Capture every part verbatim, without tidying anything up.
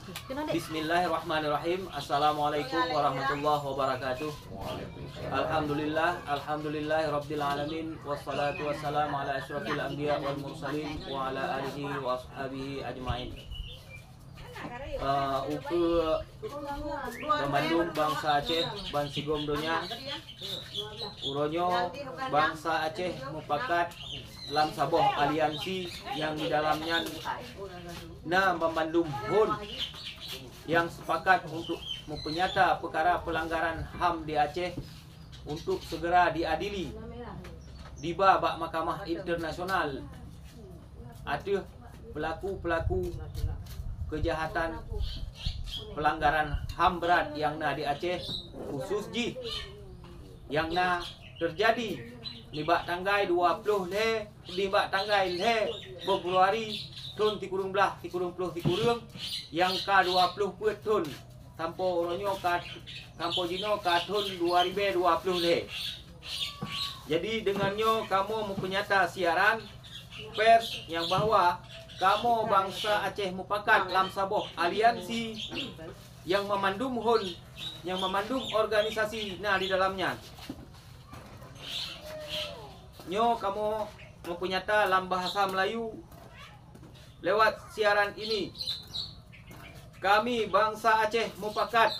Bismillahirrahmanirrahim. Assalamualaikum warahmatullahi wabarakatuh. Alhamdulillah, alhamdulillahirabbil alamin, wassalatu wassalamu ala asyrafil anbiya wal mursalin wa ala alihi wa ashabihi ajmain. Eh, ukeue bandum bansa Aceh ban sigom donya, uroe nyoe bansa Aceh mupakat lam saboh aliansi nyang di dalam nyan na banmandum hon nyang sepakat untuk mupeunyata peukara peulanggaran ham di Aceh untuk segera diadili diba bak mahkamah internasional ateueh peulaku-peulaku keujahatan peulanggaran ham brat nyang na di Aceh, khusus jih nyang na teujadi nibak tanggai dua ploh lhée, nibak tanggai lhée Februari thon sikureueng blaih sikureueng ploh sikureueng, nyang ka dua ploh peuet thon sampoe uroe nyoe ka, sampoe jinoe ka thon dua ribée dua ploh lhée. Jadi, deungon nyoe kamoe mupeunyata siaran pers nyang bahwa kamoe bansa Aceh mupakat lam saboh aliansi nyang mamandum hon, nyang mamandum organisasi na di dalam nyan. Nyoe kamoe mupeunyata lam bahasa Melayu lewat siaran ini. Kami bansa Aceh mupakat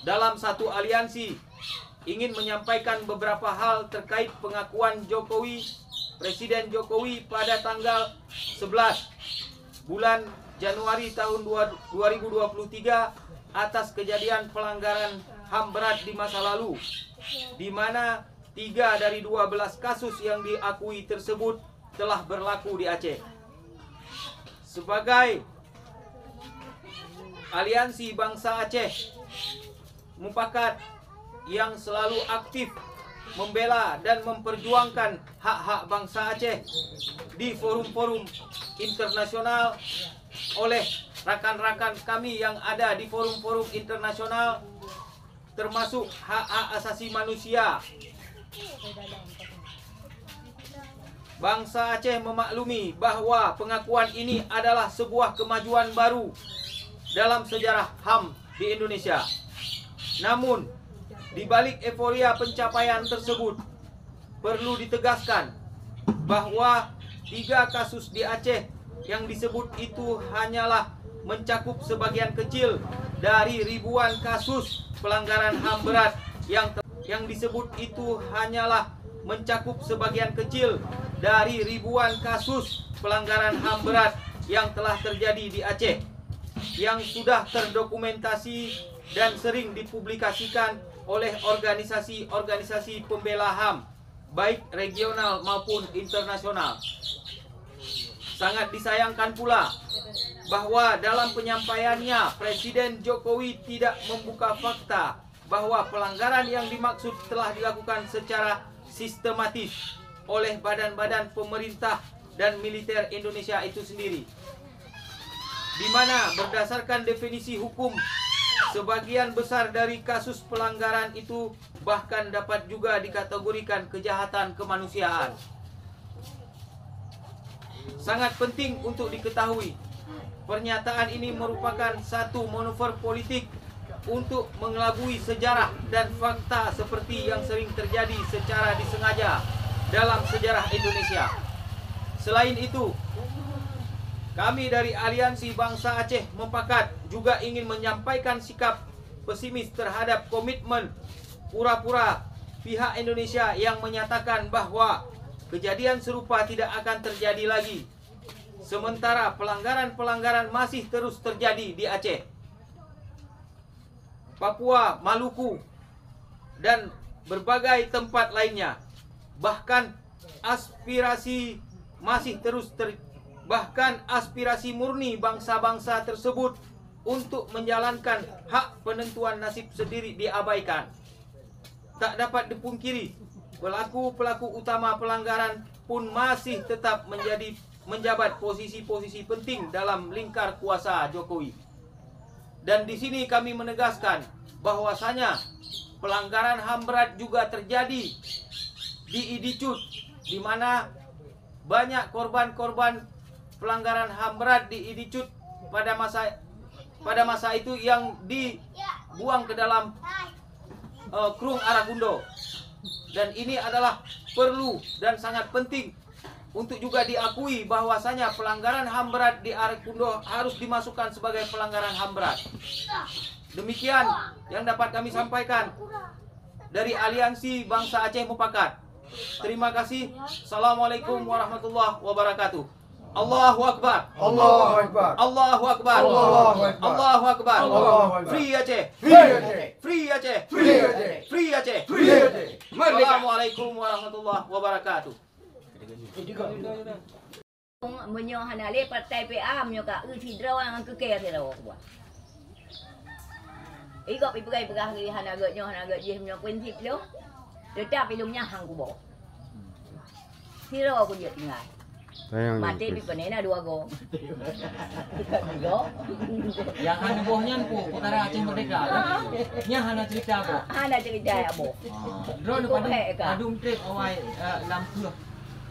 dalam satu aliansi ingin menyampaikan beberapa hal terkait pengakuan Jokowi, Presiden Jokowi pada tanggal sebelas bulan Januari tahun dua, dua ribu dua puluh tiga atas kejadian pelanggaran ham berat di masa lalu, di mana tiga dari dua belas kasus yang diakui tersebut telah berlaku di Aceh. Sebagai aliansi bansa Aceh mupakat yang selalu aktif membela dan memperjuangkan hak-hak bansa Aceh di forum-forum internasional oleh rakan-rakan kami yang ada di forum-forum internasional, termasuk hak-hak asasi manusia. Bansa Aceh memaklumi bahwa pengakuan ini adalah sebuah kemajuan baru dalam sejarah ham di Indonesia. Namun, di balik euforia pencapaian tersebut, perlu ditegaskan bahwa tiga kasus di Aceh yang disebut itu hanyalah mencakup sebagian kecil dari ribuan kasus pelanggaran ham berat yang te-, yang disebut itu hanyalah mencakup sebagian kecil dari ribuan kasus pelanggaran ham berat yang telah terjadi di Aceh, yang sudah terdokumentasi dan sering dipublikasikan oleh organisasi-organisasi pembela ham, baik regional maupun internasional. Sangat disayangkan pula bahwa dalam penyampaiannya, Presiden Jokowi tidak membuka fakta bahwa pelanggaran yang dimaksud telah dilakukan secara sistematis oleh badan-badan pemerintah dan militer Indonesia itu sendiri, di mana berdasarkan definisi hukum, sebagian besar dari kasus pelanggaran itu bahkan dapat juga dikategorikan kejahatan kemanusiaan. Sangat penting untuk diketahui, pernyataan ini merupakan satu manuver politik untuk mengelabui sejarah dan fakta seperti yang sering terjadi secara disengaja dalam sejarah Indonesia. Selain itu, kami dari Aliansi Bangsa Aceh Mupakat juga ingin menyampaikan sikap pesimis terhadap komitmen pura-pura pihak Indonesia yang menyatakan bahwa kejadian serupa tidak akan terjadi lagi. Sementara pelanggaran-pelanggaran masih terus terjadi di Aceh, Papua, Maluku, dan berbagai tempat lainnya. Bahkan aspirasi masih terus ter-, bahkan aspirasi murni bangsa-bangsa tersebut untuk menjalankan hak penentuan nasib sendiri diabaikan. Tak dapat dipungkiri, pelaku-pelaku utama pelanggaran pun masih tetap menjadi, menjabat posisi-posisi penting dalam lingkar kuasa Jokowi. Dan di sini kami menegaskan bahwasanya pelanggaran ham berat juga terjadi di Idi Cut, di mana banyak korban-korban pelanggaran ham berat di Idi Cut pada masa pada masa itu yang dibuang ke dalam, eh, Krueng Arakundo. Dan ini adalah perlu dan sangat penting untuk juga diakui bahwasanya pelanggaran HAM berat di Arakundo harus dimasukkan sebagai pelanggaran HAM berat. Demikian yang dapat kami sampaikan dari Aliansi Bangsa Aceh Mupakat. Terima kasih. Assalamualaikum warahmatullahi wabarakatuh. Allahu Akbar. Allahu Akbar. Allahu Akbar. Allahu Akbar. Allahu Akbar. Allahu Akbar. Free Aceh. Free Aceh. Free Aceh. Free Aceh. Free Aceh. Free Aceh. Merdeka. Assalamualaikum warahmatullahi wabarakatuh. Meunyoe hana lé partai P A, meunyoe ka eu sidroe nyang keu kèe sidroe kubuat. Igop ipeugah-peugah lé hana gèt nyoe, hana gèt jih, meunyoe prinsip lôn, teutap ilôn nyan han kuboh. Sidroe kujeuet tinggai. Sayang Maté pi peuneuk na dua go. Tiga. Nyang hana boh nyan peue, peukara Aceh Merdeka. Nyan hana cerita boh. Hana cerita ya boh. Ah, droeneuh padum, padum trép awai, eh, lam keuh,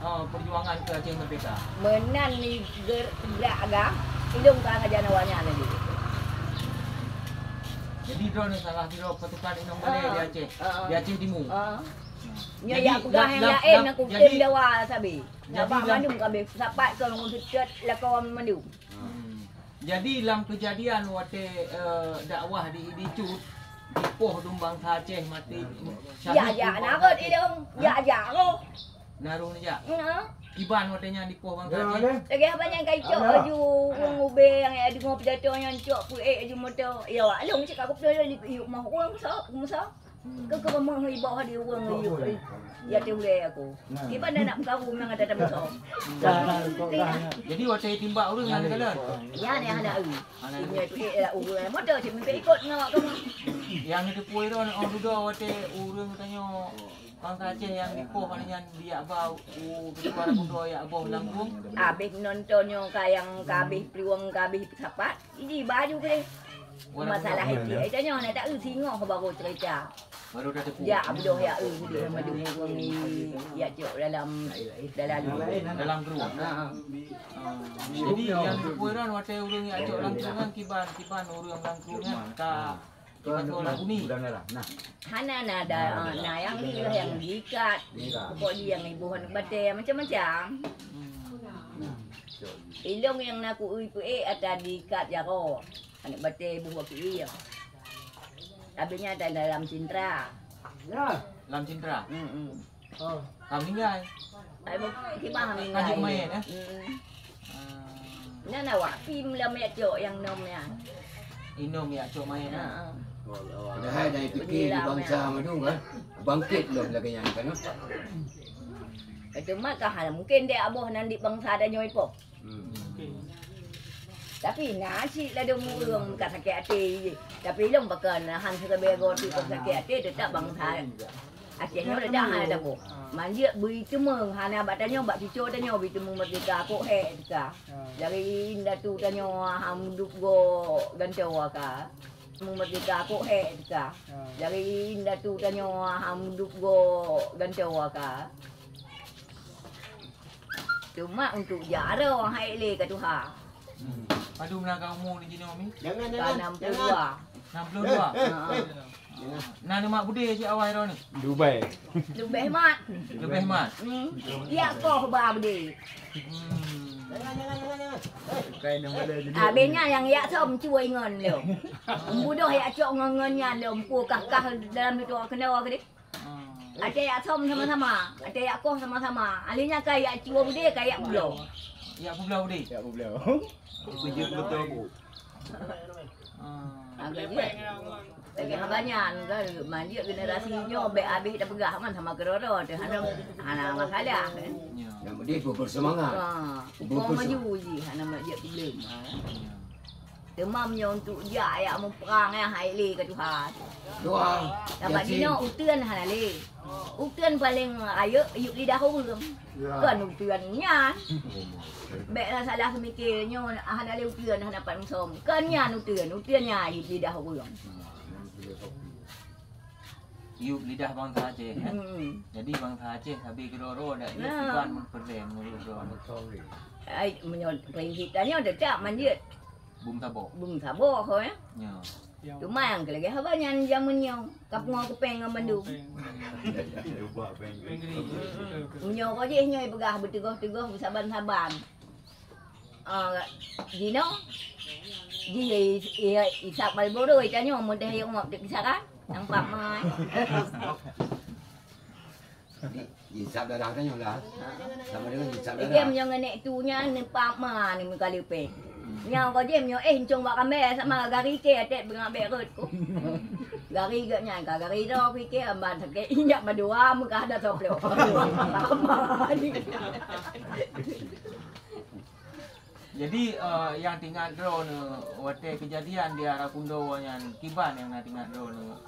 eh, perjuangan keu Aceh Merdeka. Meunan ni ger-, gerak agam, ilôn ka ngajan awak nyan lagi. Jadi droeneuh salah sidroe pasukan inong balèe di Aceh, di Aceh Timu. Ah. Nyoe jadi, ya peugah nyang laén, aku jadi, tem dawa sabe. Jadi, mandum ka abéh sapat keu ureueng seutet lakoe mandum. Hmm. Jadi lam keujadian watèe, eh, dakwah di, di Cut, dipoh dum bansa Aceh maté. Ya, ya, na rot ilôn. Ya, ya, rot. Na rot jak. Kiban watèe nyan dipoh bansa Aceh. Lagèe haba nyang ka icok laju ureueng ubé nyang ya deungoe pidato nyan cok peuék laju moto. Ya, wak lôn cit ka kupeudong lôn iyup moh ureueng soe, ureueng soe. Keu keumah iboh di ureueng iyup. Ya teuh ulèe aku. Kiban dah nak meukaru nang ada tamusong. Jadi watèe timbak ureueng hana kalon. Ya ni hana eu. Hana eu. Ingat tu eh ureueng moto cit mimpi ikot ngon awak kamu. Nyang neuteupeue droe oh dudoe watèe ureueng tanyoe bangsa Aceh nyang dipoh hana nyan biak bau u ketua kudo yak boh langgung. Abéh nonton nyoe ka nyang ka abéh peluang ka abéh sapat. Ini baju keuh. Masalah itu, eh, tanyoe na tak eu singoh baru cerita. Baru dah tepuk. Ya, bedoh ya eu di madu ureueng ni ya cok dalam, dalam. Dalam grup. Ha. Ah. Jadi nyang teupeue droe watèe ureueng ya cok lam grup kan kiban, kiban ureueng lam grup kan ka, kiban soe lagu ni. Hana na ada, ah, na nyang di, nyang diikat. Pokok di nyang iboh aneuk batèe macam-macam. Hmm. Ilôn nyang na kueu peuék ata diikat jaroe. Aneuk batèe buh wakée. Abéh nyan dalam cintra. Ya. Lam cintra? Hmm, hmm. Oh. Ka meuninggai? Ai, kiban meuninggai. Ka jeuet meumaén, eh? Hmm. Ah. Nyan awak pih lam yak cok nyang nom nyan. Inom yak cok maén, eh? Ha, ha. Padahai dari fikir di bansa mandum kan. Bangkit lom lagèe nyan kan. Itu mah ka hana mungkin dek aboh nan di bansa tanyoe ipoh. Hmm. Tapi na cit ladôm ureueng ka sakét até. Tapi lôn pakon han sireubee goe teuk sakét até, teutap bansa Aceh nyoe ledak hana taboh. Manjeuet beuiteumèe hana bak tanyoe, bak cucoe tanyoe beuiteumèe meurdeka, kok hék teuka. Dari indatu tanyoe han dup goe gantoe ka. Meurdeka, kok hék teuka. Dari indatu tanyoe han dup goe gantoe ka. Teuma untuk jak aroe hai lé ka tuha. Hmm. Padum na ka umu ni jinoe mi? Jangan, jangan, jangan. Ka enam puluh dua. Enam puluh dua? Eh, eh, eh. Ha. Jangan. Na neumak beudé cit awai droeneuh? Dubai. Leubeh mat. Leubeh mat? Hmm. Yak koh ba beudé. Hmm. Jangan, jangan, jangan, jangan. Eh. Bukan nama dia jadi. Abéh nyan nyang yak som cuai ngon lom. Budoh yak cok ngon, ngon nyan lom. Pu kah-kah dalam situ keunoe keudéh. Hmm. Até yak som sama-sama, até yak koh sama-sama. Ahli nyan ka yak cuba beudé, ka yak peubloe. Yak peubloe beudé? Yak peubloe. Kejut beutôi, Bu. Hmm. Agak je. Lagèe haba nyan kan, manjeuet generasi nyoe bèk abéh tapeugah man sama keudroe-droe teuh hana, hana masalah, kan? Ya. Yang penting bersemangat. Ha, upo maju jih hana manjeuet problem. Ha. Ya. Teuma meunyoe untuk jak yak muprang nyan hai lé ka tuha. Tuha. Sabab jinoe uteuen hana lé. Uteuen paléng rayeuk yup lidah ureueng. Ya. Kon uteuen nyan. Bèk lah salah seumiké nyoe hana lé uteuen hana pat musom. Kon nyan uteuen, uteuen nyan yup lidah ureueng. Yup lidah bansa Aceh, eh? Hmm. Jadi bansa Aceh sabe keudroe-droe dak jeuet kiban meupeureulèe meunurot droeneuh. Ai, meunyoe prinsip tanyoe teutap manjeuet. Bum saboh. Bum saboh ho, ya. Ya. Cuma nyang keu lagèe haba nyan jameun nyoe, ka pungo keupeng ngon mandum. Keupeng. Keupeng geri. Meunyoe ko jih nyoe peugah beuteugah-teugah beusaban-saban. Ah, jinoe jih i-, i-, isap Marlboro, tanyoe meudeh yong wak teukisaran, nang pap mai. Di, jisab dadah tanyoe lah. Sama dengan jisab dadah. Ikem nyang ngenek tu nyan neupap ma ni meukaleupe. Nyang ko jem nyoe eh ncong bak kambe sama gari ke atet bengak bek rot ku. Gari gak nyan ka gari do pike amban sakit injak madua muka ada toplo. Pap ma ni. Jadi, eh, nyang teuingat droeneuh watèe keujadian di Ara Kundo nyan kiban nyang na teuingat droeneuh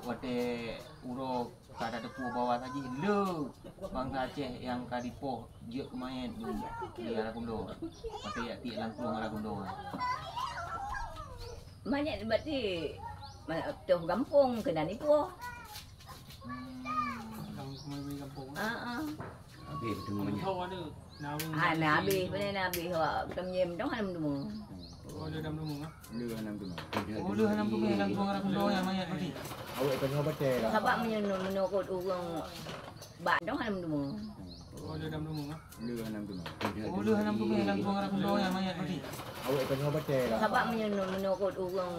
watèe uroe Ka tateupeue bahwa sajih le bansa Aceh nyang ka dipoh jeuet keu manyét di, di Ara Kundo. Watèe jak tiek lam krueng Ara Kundo. Manyét berarti ma-, toh gampông keunan ipoh. Hmm. Gampông, gampông. Ah, ah. Habéh beutemu manyét. Hana habéh, pane na habéh awak bukan meunyeum dong hana meuteumé. Oh, lheueh hana meuteumé, ah? Lheueh hana meuteumé. Oh, lheueh hana meuteumé, lam krueng Ara Kundo nyang manyét berarti. Awak teuka batèe lah. Sabab meunyoe, meunurot ureueng bak dong hana meuteumé. Oh, lheueh hana meuteumé, ah? Lheueh hana meuteumé. Oh, lheueh hana meuteumé, lam krueng Ara Kundo nyang manyét berarti. Awak teuka batèe lah. Sabab meunyoe, meunurot ureueng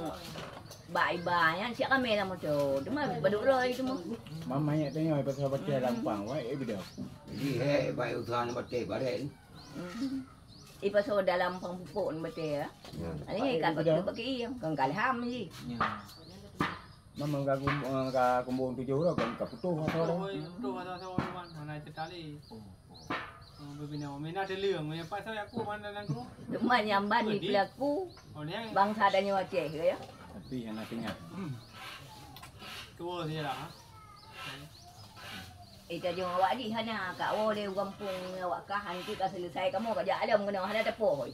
bak iba nyan siap ramè lam moto. Teuma padub lom teuma. Mama nyak tanyong pasal batèe lampang, wai, eh, bida. Jadi, he, baik usaha nak batèe barèk ni. Hmm. Eh, pasal dalam pang pupuk ni batèe, ya. Ya. Ani ka bagi, bagi, kan kalah ham ji. Ya. Mama ka kum-, eh, ka kumbung tujoh uroe kan ka putoh masa tu. Oh, putoh masa tu, mana cerita ni. Oh. Oh, berbina. Mina ada leueng, mina pasal aku mana nang tu. Teuma nyamban ni pelaku. Oh, ni yang bangsa dan nyawa Aceh, ya. Tapi yang nak tengah. Tua saja lah, ha? Eh, tajong awak jih hana, ka woe lé u gampông awak kah, hantu ka selesai kamoe ka jak alom keunoe, hana teupôi.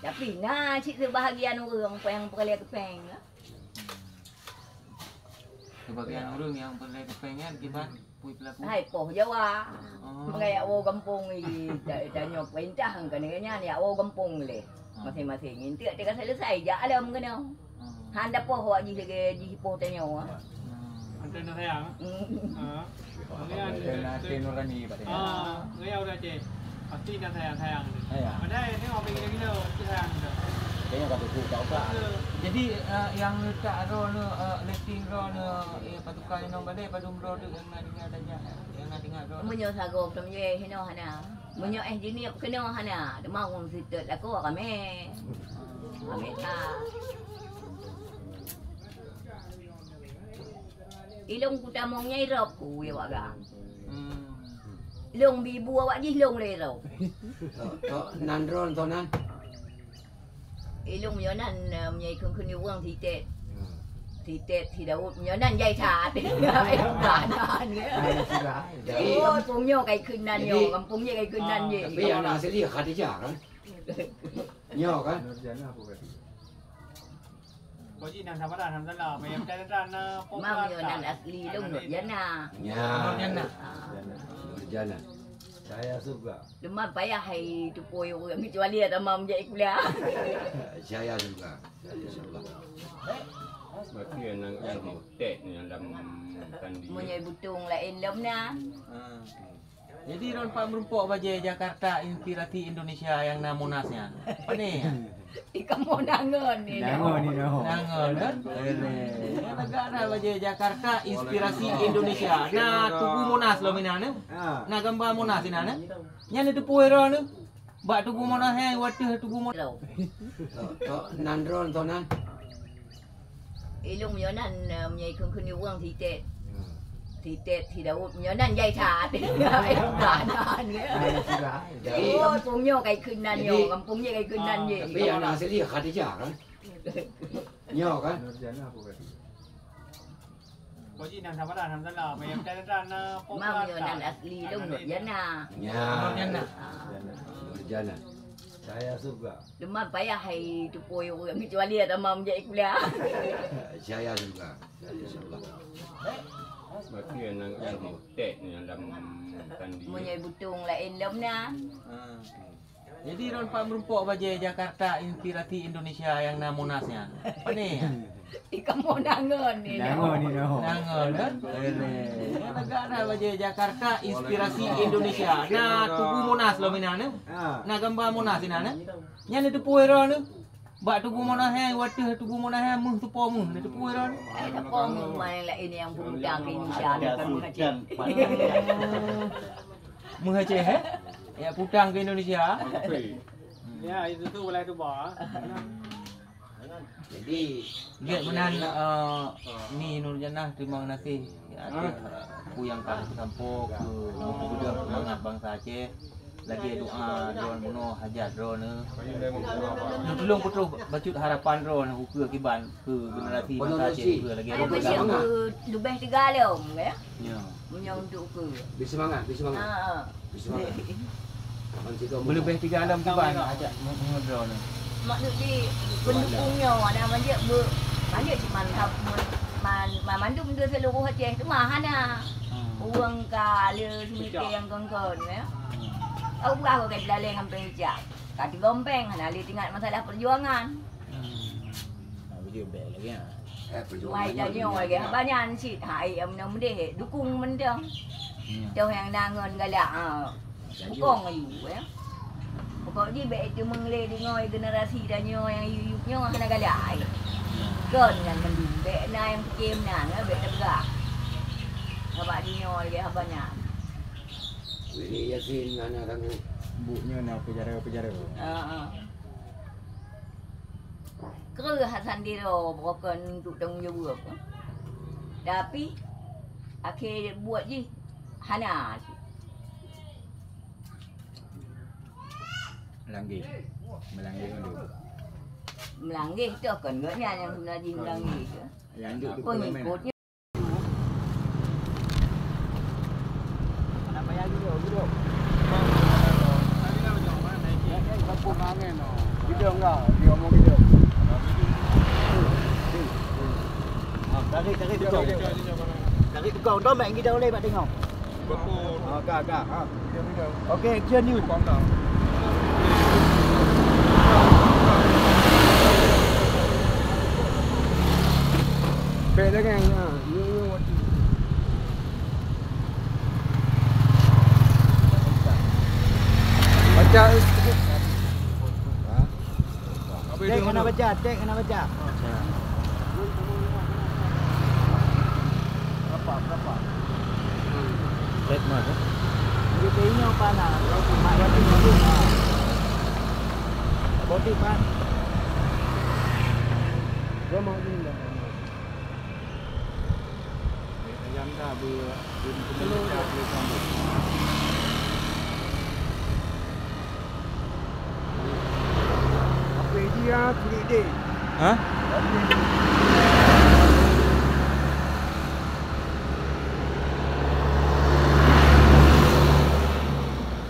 Tapi na cit seubahagian ureueng nyang peureulèe keupeng, ya. Seubahagian ureueng nyang peureulèe keupeng nyan kiban pui pelaku. Hai, poh Jawa. Oh. Meunyoe jak woe gampông, i, ta-, tanyoe peurintah kan nyan, jak woe gampông lé. Ah. Masing-masing. Enteuk teuka selesai, jak alom keunoe. Hmm. Han tapoh awak jih lagèe jih poh tanyoe, ah. Hmm. Hana sayang. Hmm. Ha. Hati nurani, Pak. Ah, gaya udah cek. Pasti nak sayang-sayang tu. Sayang. Padahal tengok apa gila-gila, tu sayang tu. Tengok kat buku, tak ubah. Betul. Jadi, eh, nyang leutak droeneuh, eh, letting droeneuh, eh, pasukan inong badai, padum droe tu nyang na tinggal tajak, nyang na tinggal droeneuh. Meunyoe sagoe, meunyoe hinoe hana. Meunyoe eh jiniep keunoe hana, teuma ureueng sitet lakoe ramè. Ramè that. Ilong kutamong nyai rop ku ye wak gang. Hmm. Long bibu awak jih long le rop. Tok, tok, nan droen, tok nan. Ilong meunyoe nan, eh, meunyoe ikheun-kheun ureueng sitet. Hmm. Sitet, si Daud, meunyoe nan jai that. Nan sudah. Jadi, oh, pung nyoe kai kheun nan jadi, nyoe, gampông nyoe kai kheun nan ah, nyoe. Tapi yang asli Khadijah kan? Nyoe kan? Nurjana apa berarti? Kau ji nan sama dah, nan salah. Main petai dah, nan pok. Mam nyoe nan asli long Nurjana. Ya. Nurjana. Ah. Nurjana. Saya suka. Teuma payah hai tupôi ureueng kecuali ada mam jak kuliah. Saya suka. Insya Allah. Berarti yang, yang hotel ni dalam tadi. Meunyoe butong laén lom na. Ha. Jadi, droen pat meurumpok bajèe Jakarta inspirasi Indonesia nyang na Monas nyan. Pane nyan? Di kamoe nangon ni. Nangon ni, no. Nangon, kan? Ini. Negara bajèe Jakarta inspirasi Indonesia. Na tugu Monas lom inan, eh? Ha. Na gambar Monas inan, eh? Nyan tupôi droen, eh? Bak tugu Monas, eh, watèe tugu Monas. Tok, tok, nan droen, tok nan. Ilong meunyoe nan, eh, meunyoe ikheun-kheun ureueng sitet. Hmm. Sitet, si Daud, meunyoe nan jai that. Nan sudah. Jadi, oh, gampông nyoe kai kheun nan nyoe, jadi, gampông nyoe kai kheun nan ah, nyoe. Tapi yang asli Khadijah kan? Nyoe kan? Nurjana apa berarti? Kau ji nan sama dah, nan salah. Main petai dah, nan pok. Mam nyoe nan asli long Nurjana. Ya. Nurjana. Ah. Nurjana. Saya suka. Teuma payah hai tupôi ureueng kecuali ada mam jak kuliah. Saya suka. Insya Allah. Berarti yang, yang hotel ni dalam tadi. Meunyoe butong laén lom na. Ha. Jadi, droen pat meurumpok bajée Jakarta inspirasi Indonesia nyang na Monas nyan? Pane nyan? Di kamoe Nangon ni, Nangon ni, no. Nangon, kan? Lagak na bajée Jakarta inspirasi Indonesia. Na Tugu Monas lom inan, eh? Ah. Na gamba Monas inan, eh? Nyan neuteupeue droeneuh. Bak Tugu Monas nyan, watèe Tugu Monas nyan, meuh teupeue meuh, neuteupeue droeneuh. Eh, teupeue meuh, main laén nyang peurutang keu Indonesia, bukan meuh Aceh. Meuh Aceh, eh? Ya, peurutang keu Indonesia. Ya, itu tu boleh tu, bah. Jadi, gét meunan, eh, Ni Nurjanah, terima kasih, ya, atas, eh, peue nyang ka sampoe keu meupeugah seumangat bansa Aceh. Lagèe doa droen bunoe, hajat droeneuh. Neutulông peutroh bacut harapan droeneuh ukeue kiban keu generasi bansa Aceh ukeue lagèe Ai, droeneuh. Leubeh tiga lom, ya? Ya. Meunyoe untuk ukeue. Bri seumangat, bri seumangat. Ha, ha. Bri seumangat. Leubeh tiga lom kiban ajak ngon droeneuh. Maksud jih, pendukung nyoe, hana manjak be-, manjak cit man, man, man, mandum dua seluruh Aceh, teuma hana. Hmm. Ureueng ka le seumiké nyang kon-kon, ya. Hmm. Tahu peugah keu ka jilaleng sampai icak. Ka tigompeng, hana le teuingat masalah perjuangan. Hmm. Nah, beujeuet bèk lagèe nyan. Eh, perjuangan. Wai tanyoe lagèe haba nyan cit, hai nyang meunang meudeh, dukung mantong. Hmm. Toh nyang na ngon galak, ha. Bukong aju, ya. Pokok jih bèk teumeung lé deungoe generasi tanyoe nyang yub-yub nyoe hana galak, ai. Kon nyan mandum, bèk na nyang pike meunan, ya, bèk teupeugah. Sabab jinoe lagèe haba nyan. Willy Yasin hana tanggong. Buet nyoe na peujara-peujara. Ha, ha. Kreueh Hasan Tiro beurokon untuk tanggong jaweueb. Tapi, akhé buet jih hana cit. Meulangge. Meulangge mandum. Meulangge toh kon gobnyan nyang sebeuna jih meulangge tu. Nyang duek tu pengikut nyoe. Tarik, tarik tukang. Tarik tukang, dompet kita boleh buat tengok. Betul. Ha, ka, ka. Ha. Okey, action you. Baik dengan, ha. You, you watch. Baca sikit. Ha. Tek kena baca, tek kena baca. Berapa, berapa? Tek mana? Jadi, ini apa nak? Mak Yatim tu. Bodi, Mak. Dia mau ini dah. Apa dia, kulit dia? Ha?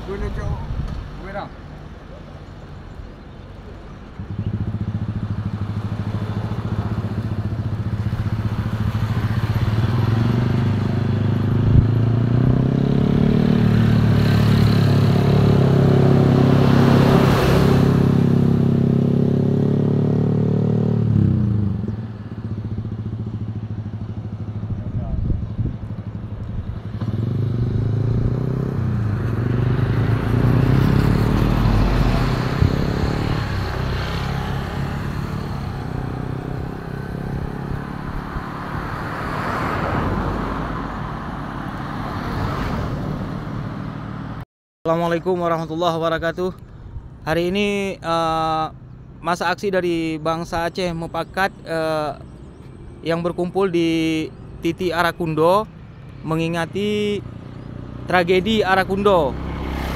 Guna cok merah. Assalamualaikum warahmatullahi wabarakatuh. Hari ini, eh, masa aksi dari bansa Aceh mupakat, eh, yang berkumpul di Titik Arakundo mengingati tragedi Arakundo.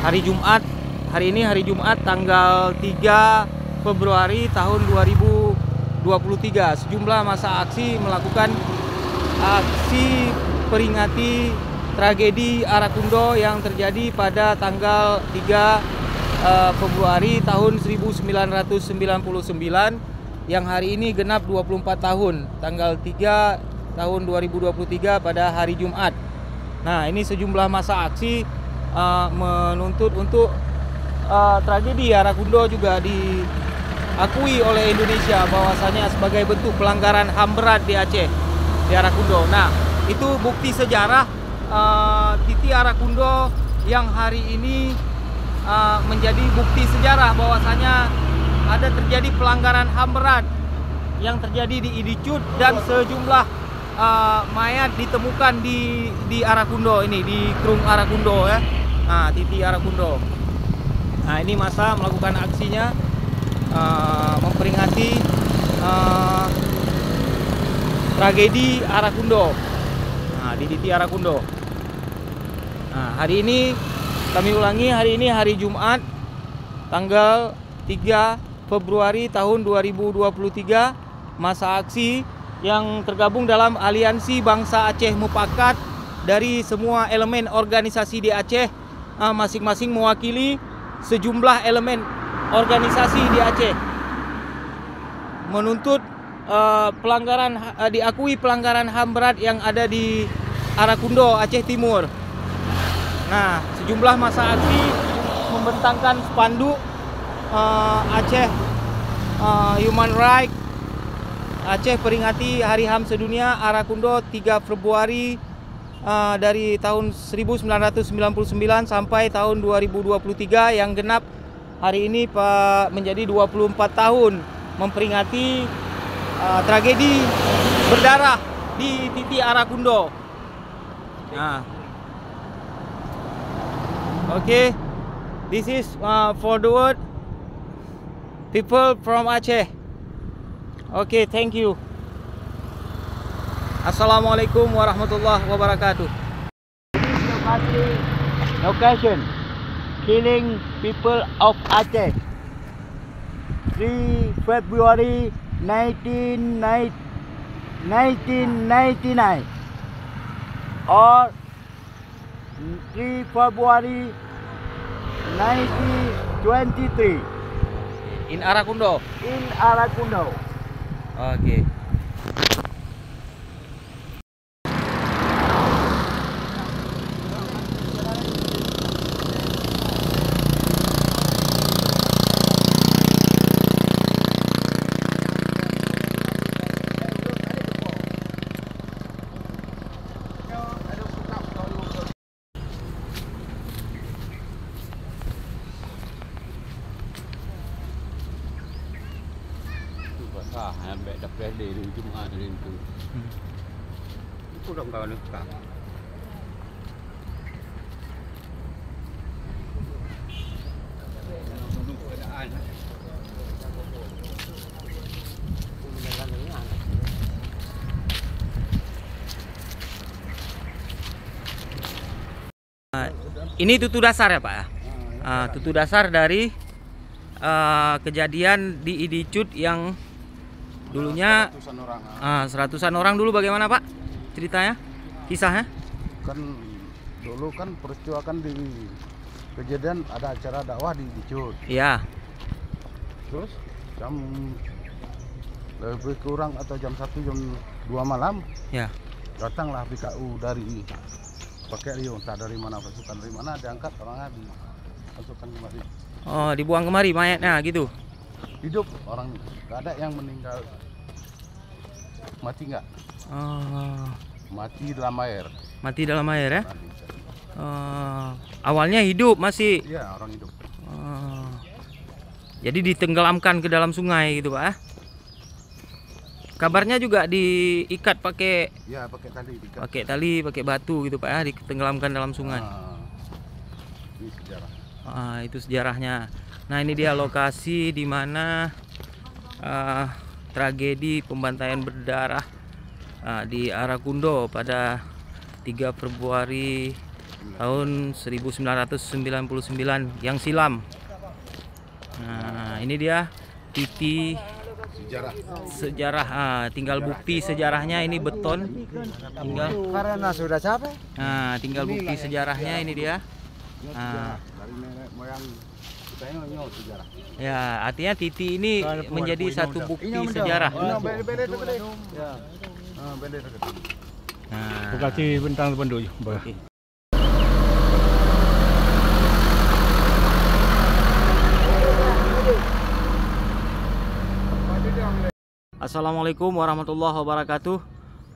Hari Jumat, hari ini hari Jumat tanggal tiga Februari tahun dua ribu dua puluh tiga, sejumlah masa aksi melakukan aksi peringati tragedi Arakundo yang terjadi pada tanggal tiga, eh, Februari tahun seribu sembilan ratus sembilan puluh sembilan, yang hari ini genap dua puluh empat tahun, tanggal tiga tahun dua ribu dua puluh tiga pada hari Jumat. Nah, ini sejumlah masa aksi, eh, menuntut untuk Eh, tragedi Arakundo juga diakui oleh Indonesia bahwasanya sebagai bentuk pelanggaran HAM berat di Aceh, di Arakundo. Nah, itu bukti sejarah, eh, Titi Arakundo yang hari ini, eh, menjadi bukti sejarah bahwasanya ada terjadi pelanggaran HAM berat yang terjadi di Idi Cut dan sejumlah, eh, mayat ditemukan di, di Arakundo ini, di Krueng Arakundo, ya. Ha, Titi Arakundo. Nah, ini massa melakukan aksinya, eh, memperingati, eh, tragedi Arakundo. Nah, di Titi Arakundo. Nah, hari ini, kami ulangi, hari ini hari Jumat, tanggal tiga Februari tahun dua ribu dua puluh tiga, massa aksi yang tergabung dalam Aliansi Bangsa Aceh Mupakat dari semua elemen organisasi di Aceh, ah, masing-masing mewakili sejumlah elemen organisasi di Aceh, menuntut, eh, pelanggaran, eh, diakui pelanggaran HAM berat yang ada di Arakundo, Aceh Timur. Nah, sejumlah massa aksi membentangkan spanduk, eh, Aceh, eh, Human Right, Aceh peringati Hari HAM Sedunia, Arakundo, tiga Februari, eh, dari tahun seribu sembilan ratus sembilan puluh sembilan sampai tahun dua ribu dua puluh tiga, yang genap hari ini pa-, menjadi dua puluh empat tahun memperingati, eh, tragedi berdarah di Titi Arakundo. Ah. Okay, this is, uh, for the world, people from Aceh. Okay, thank you. Assalamualaikum warahmatullahi wabarakatuh. This is the party location, killing people of Aceh, three February nineteen ninety, nineteen ninety-nine, or three February nineteen twenty-three. In Arakundo. In Arakundo. Okay. Tu basah, ambek dah pele di Jumat hari tu. Hmm. Itu dah kawan dekat. Ah, ini tutu dasar ya, Pak, ya? Ah, tutu dasar dari, ah, kejadian di Idi Cut yang dulunya, seratusan orang, ah. Ah, seratusan orang dulu bagaimana, Pak, ceritanya? Kisahnya? Kan dulu kan peristiwa kan di kejadian ada acara dakwah di Idi Cut. Iya. Terus jam lebih kurang atau jam satu, jam dua malam, ya, datanglah B K U dari pakai Rio, entah dari mana, pasukan dari mana, diangkat orangnya dimasukkan kemari. Oh, dibuang kemari mayatnya gitu? Hidup orang, nggak ada yang meninggal. Mati nggak? Oh. Mati dalam air. Mati dalam air, ya? Mati. Oh. Awalnya hidup masih? Iya, orang hidup. Oh. Jadi ditenggelamkan ke dalam sungai gitu, Pak, ya? Kabarnya juga diikat pakai, ya, pakai tali, diikat. Pakai tali, pakai batu gitu, Pak, ya, ditenggelamkan dalam sungai. Ah, ini sejarah. Ah, itu sejarahnya. Nah, ini dia lokasi di mana, ah, tragedi pembantaian berdarah, ah, di Arakundo pada tiga Februari tahun seribu sembilan ratus sembilan puluh sembilan yang silam. Nah, ini dia Titi sejarah. Sejarah, ah, tinggal bukti sejarahnya ini beton. Tinggal. Karena sudah capek. Nah, tinggal bukti sejarahnya ini dia. Ah. Dari nenek moyang kita ini, ini sejarah. Ya, artinya Titi ini menjadi satu bukti sejarah. Ini benda-benda tu boleh. Ya. Ah, benda tu. Nah. Terima kasih bentang terpenduk. Oke. Assalamualaikum warahmatullahi wabarakatuh.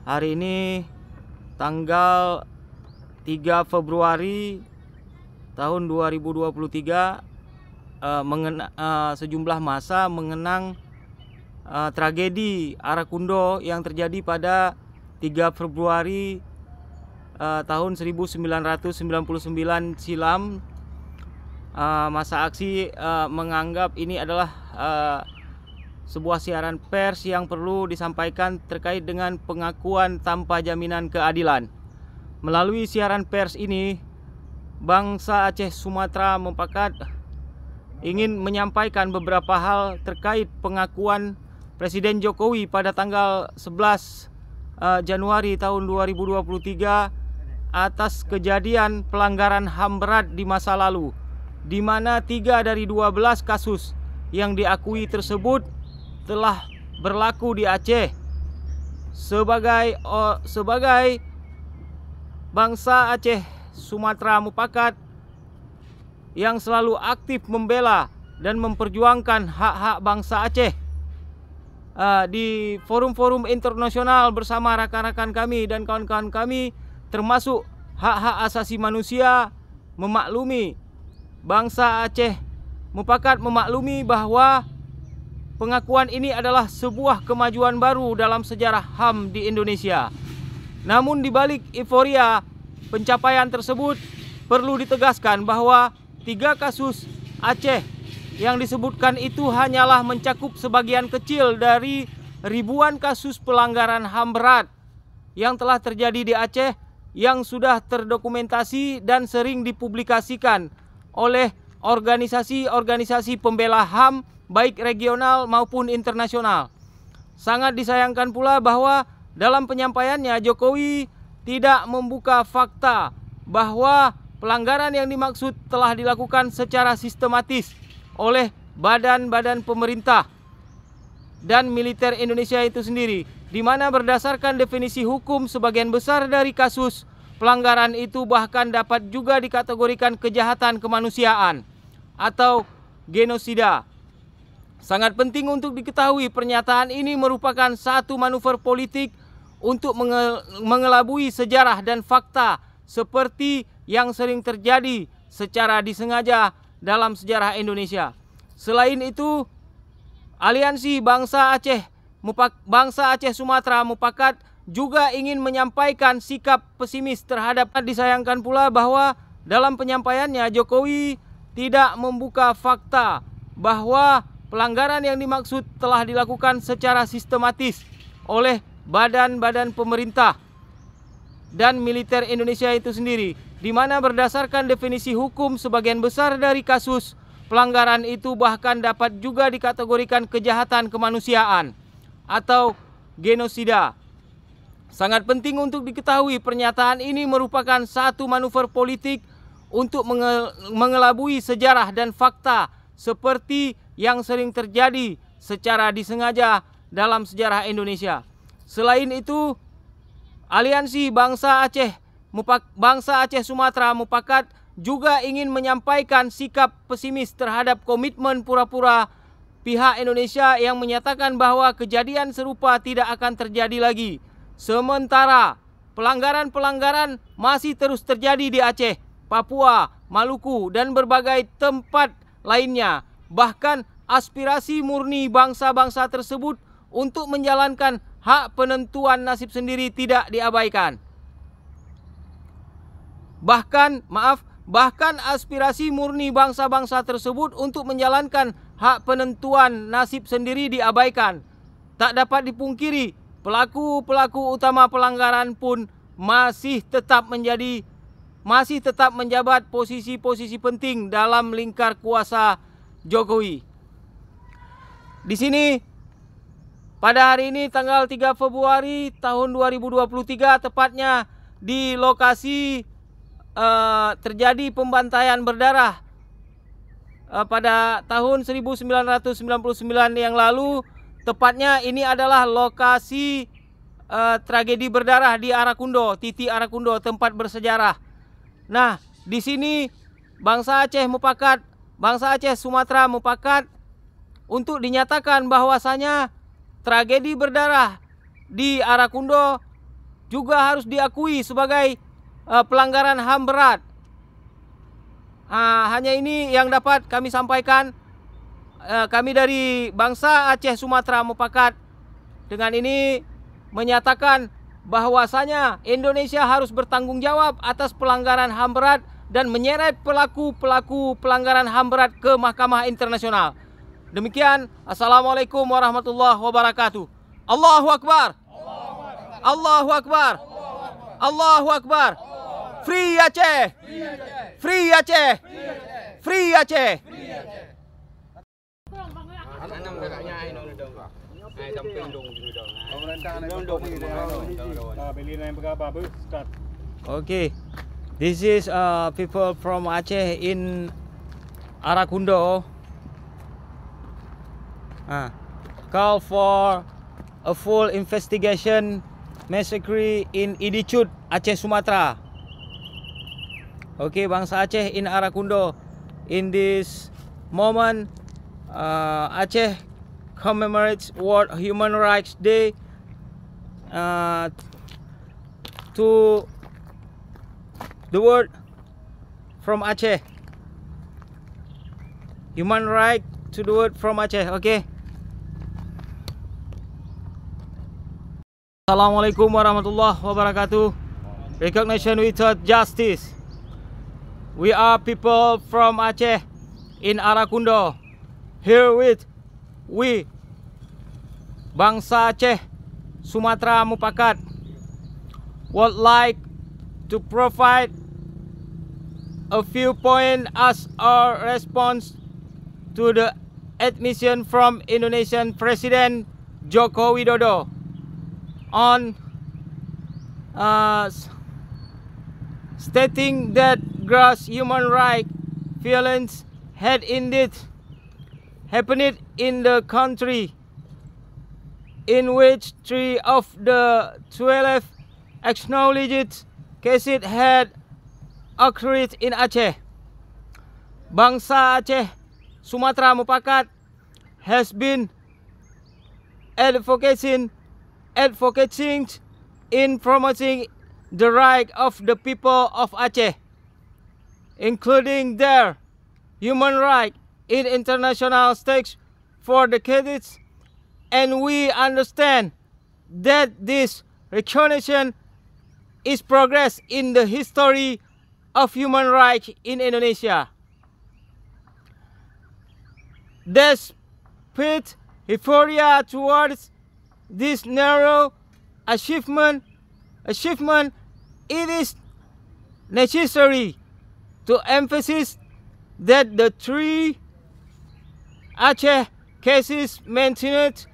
Hari ini tanggal tiga Februari tahun dua ribu dua puluh tiga, eh, mengena-, eh, sejumlah masa mengenang, eh, tragedi Arakundo yang terjadi pada tiga Februari, eh, tahun seribu sembilan ratus sembilan puluh sembilan silam. Eh, masa aksi, eh, menganggap ini adalah, eh, sebuah siaran pers yang perlu disampaikan terkait dengan pengakuan tanpa jaminan keadilan. Melalui siaran pers ini, bangsa Aceh Sumatra mupakat ingin menyampaikan beberapa hal terkait pengakuan Presiden Jokowi pada tanggal sebelas, eh, Januari tahun dua ribu dua puluh tiga atas kejadian pelanggaran HAM berat di masa lalu, di mana tiga dari dua belas kasus yang diakui tersebut telah berlaku di Aceh. Sebagai, o-, sebagai bangsa Aceh Sumatra mupakat yang selalu aktif membela dan memperjuangkan hak-hak bangsa Aceh, ah, di forum-forum internasional bersama rakan-rakan kami dan kawan-kawan kami, termasuk hak-hak asasi manusia, memaklumi, bangsa Aceh mupakat memaklumi bahwa pengakuan ini adalah sebuah kemajuan baru dalam sejarah HAM di Indonesia. Namun, di balik euforia pencapaian tersebut, perlu ditegaskan bahwa tiga kasus Aceh yang disebutkan itu hanyalah mencakup sebagian kecil dari ribuan kasus pelanggaran HAM berat yang telah terjadi di Aceh, yang sudah terdokumentasi dan sering dipublikasikan oleh organisasi-organisasi pembela HAM, baik regional maupun internasional. Sangat disayangkan pula bahwa dalam penyampaiannya, Jokowi tidak membuka fakta bahwa pelanggaran yang dimaksud telah dilakukan secara sistematis oleh badan-badan pemerintah dan militer Indonesia itu sendiri, di mana berdasarkan definisi hukum, sebagian besar dari kasus pelanggaran itu bahkan dapat juga dikategorikan kejahatan kemanusiaan atau genosida. Sangat penting untuk diketahui, pernyataan ini merupakan satu manuver politik untuk menge-, mengelabui sejarah dan fakta seperti yang sering terjadi secara disengaja dalam sejarah Indonesia. Selain itu, Aliansi Bangsa Aceh Mupak-, Bangsa Aceh Sumatra mupakat juga ingin menyampaikan sikap pesimis terhadap. Disayangkan pula bahwa dalam penyampaiannya, Jokowi tidak membuka fakta bahwa pelanggaran yang dimaksud telah dilakukan secara sistematis oleh badan-badan pemerintah dan militer Indonesia itu sendiri, di mana berdasarkan definisi hukum, sebagian besar dari kasus pelanggaran itu bahkan dapat juga dikategorikan kejahatan kemanusiaan atau genosida. Sangat penting untuk diketahui, pernyataan ini merupakan satu manuver politik untuk menge-, mengelabui sejarah dan fakta seperti yang sering terjadi secara disengaja dalam sejarah Indonesia. Selain itu, Aliansi Bangsa Aceh Mupak-, Bangsa Aceh Sumatra mupakat juga ingin menyampaikan sikap pesimis terhadap komitmen pura-pura pihak Indonesia yang menyatakan bahwa kejadian serupa tidak akan terjadi lagi. Sementara, pelanggaran-pelanggaran masih terus terjadi di Aceh, Papua, Maluku, dan berbagai tempat lainnya. Bahkan, aspirasi murni bangsa-bangsa tersebut untuk menjalankan hak penentuan nasib sendiri tidak diabaikan. Bahkan, maaf, bahkan aspirasi murni bangsa-bangsa tersebut untuk menjalankan hak penentuan nasib sendiri diabaikan. Tak dapat dipungkiri, pelaku-pelaku utama pelanggaran pun masih tetap menjadi, masih tetap menjabat posisi-posisi penting dalam lingkar kuasa Jokowi. Di sini, pada hari ini, tanggal tiga Februari tahun dua ribu dua puluh tiga, tepatnya di lokasi, eh, terjadi pembantaian berdarah, eh, pada tahun seribu sembilan ratus sembilan puluh sembilan yang lalu, tepatnya ini adalah lokasi, eh, tragedi berdarah di Arakundo, Titik Arakundo, tempat bersejarah. Nah, di sini bangsa Aceh mupakat, bangsa Aceh Sumatra mupakat untuk dinyatakan bahwasanya tragedi berdarah di Arakundo juga harus diakui sebagai, eh, pelanggaran HAM berat. Ah, hanya ini yang dapat kami sampaikan. Eh, kami dari bangsa Aceh Sumatra mupakat dengan ini menyatakan bahwasanya Indonesia harus bertanggung jawab atas pelanggaran HAM berat dan menyeret pelaku-pelaku pelanggaran HAM berat ke mahkamah internasional. Demikian, assalamualaikum warahmatullahi wabarakatuh. Allahu Akbar. Allahu Akbar. Allahu Akbar. Free Aceh. Free Aceh. Free Aceh. Okay, this is, uh, people from Aceh in Arakundo. Ah, call for a full investigation massacre in Idicut, Aceh Sumatra. Okay, bangsa Aceh in Arakundo. In this moment, uh, Aceh commemorates World Human Rights Day, uh, to the world from Aceh. Human right to the world from Aceh, okay? Assalamualaikum warahmatullahi wabarakatuh. Recognition without justice. We are people from Aceh in Arakundo. Herewith, we, bangsa Aceh Sumatra mupakat, would like to provide a few points as our response to the admission from Indonesian President Joko Widodo on, uh, s-, stating that gross human rights violence had indeed happened in the country, in which three of the twelve acknowledged cases had occurred in Aceh. Bangsa Aceh Sumatra mupakat has been advocating, advocating in promoting the right of the people of Aceh, including their human right in international stakes for decades, and we understand that this recognition is progress in the history of human rights in Indonesia. Despite euphoria towards this narrow achievement, achievement, it is necessary to emphasize that the three Aceh cases mentioned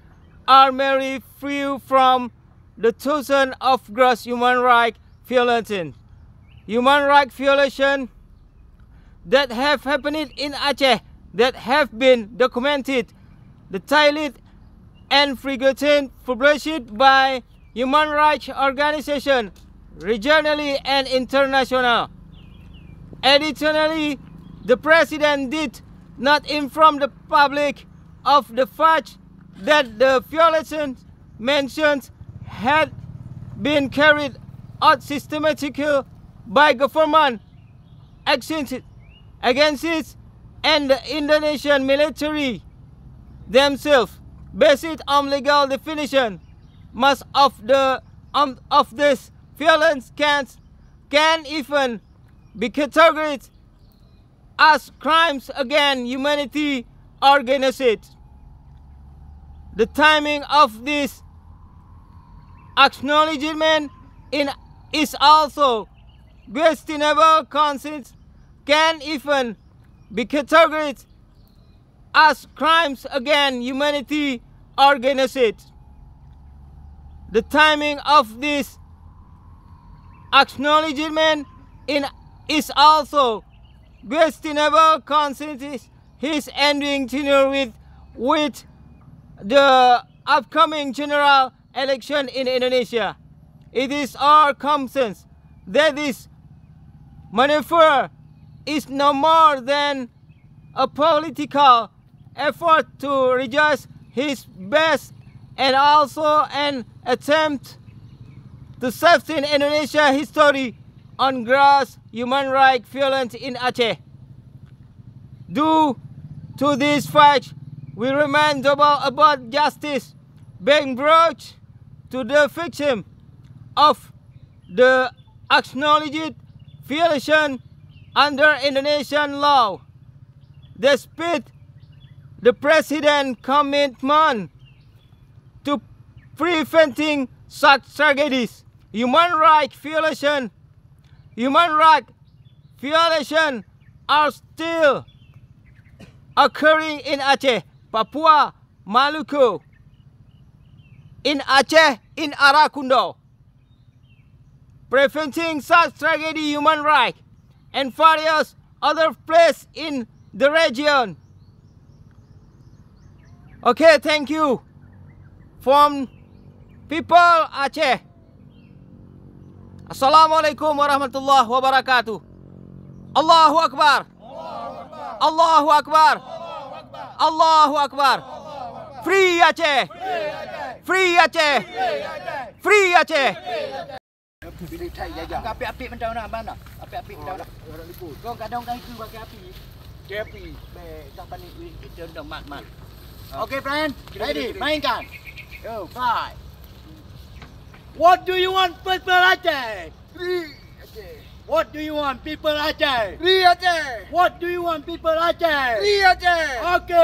are merely few from the thousands of gross human rights violations. Human rights violations that have happened in Aceh that have been documented, detailed, and frequently published by human rights organizations regionally and international. Additionally, the President did not inform the public of the fact that the violations mentioned had been carried out systematically by government agencies and the Indonesian military themselves. Based on legal definition, most of the, um, of this violence can, can even be categorized as crimes against humanity or genocide. The timing of this acknowledgement in, is also questionable, considering can even be categorized as crimes against humanity or genocide. The timing of this acknowledgement in, is also questionable, considering his ending tenure with, with the upcoming general election in Indonesia. It is our consensus that this maneuver is no more than a political effort to reduce his best and also an attempt to soften Indonesia history on gross human rights violence in Aceh. Due to this fact, we remain double about justice being brought to the victim of the acknowledged violation under Indonesian law. Despite the President's commitment to preventing such tragedies, human rights violation, human rights violation are still occurring in Aceh, Papua, Maluku, in Aceh, in Arakundo, preventing such tragedy human rights and various other places in the region. Okay, thank you. From people Aceh. Assalamualaikum warahmatullahi wabarakatuh. Allahu Akbar. Allahu Akbar. Allahu Akbar. Free Aceh. Free Aceh. Free Aceh. Bilik thai jajah. Api-api mantong na, mana? Api-api mantong na. Kau kadang kan itu pakai api. Pakai api. Bek, tak panik, weh. Itu dah mat, mat. Okay, friend. Ready? Mainkan. Yo, fight. What do you want, people Aceh? Free Aceh. What do you want, people Aceh? Free Aceh. What do you want, people Aceh? Free Aceh. Okay.